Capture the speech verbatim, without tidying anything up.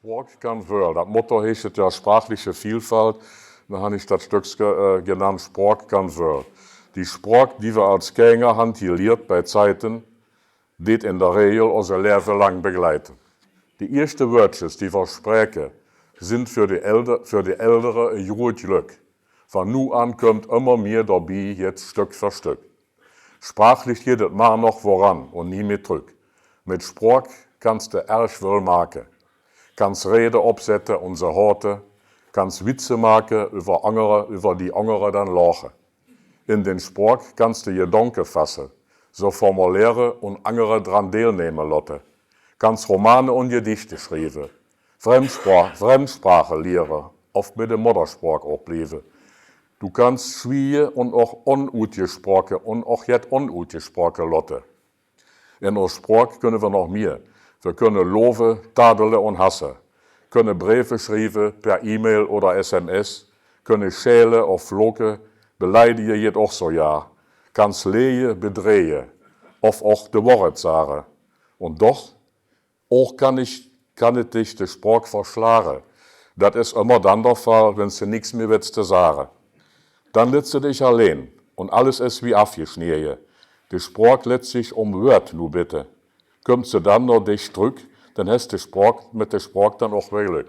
Spraak kann völ. Dat Motto heescht et jo sprachliche Vielfalt. Dan han ich dat Stöckske, äh, genannt Spraak kann völ. Die Spraak, die wer als Kjinja han jelieet bie Zeiten, deit in der Regel ós e Läwe lang begleite. Die ieeschte Wöödjes, die wer spräke, sind för die Elder-, för die Eldere e groot Glöck. Van nu aan kummt ömmer mieë dorbie, jetzt Stöck för Stöck. Sprachlich jeit et mar noch voran un nie mieë trück. Mit Spraak kanns de ärg völ make. Kanns Rede opsette un se haute, kanns Witze make üvver angere, üvver die angere dann laache. In dien Spraak kanns de Jedonke fasse, se formuliere un angere dran deilnehme lotte. Kanns Romane un Jedichte schrieve, Fremdspra-, Fremdsprache liere of mit de Modderspraak opblieve. Du kanns schwiege un och onutjesproke un och jet onutjesproke lotte. In ós Spraak künne wer noch mieë. Wer künne love, tadele un hasse. Künne Breve schrieve per E-Mail oder S M S. Künne schäle of floke, beleidige jeit och so, ja. Kanns leje, bedreje of och de Woarheit sage. Un doch, och kann ich, kann et dich de Spraak verschlage. Dat es ömmer dann der Fall, wenn s de nix mieë wetts te sage. Dann lets de dich alleen un alles es wie afjeschneje. De Spraak lets sich um Wööd nu bitte. Kümmts de dann no dich trück, dann häs de Spraak, mit de Spraak dann och weer Glöck.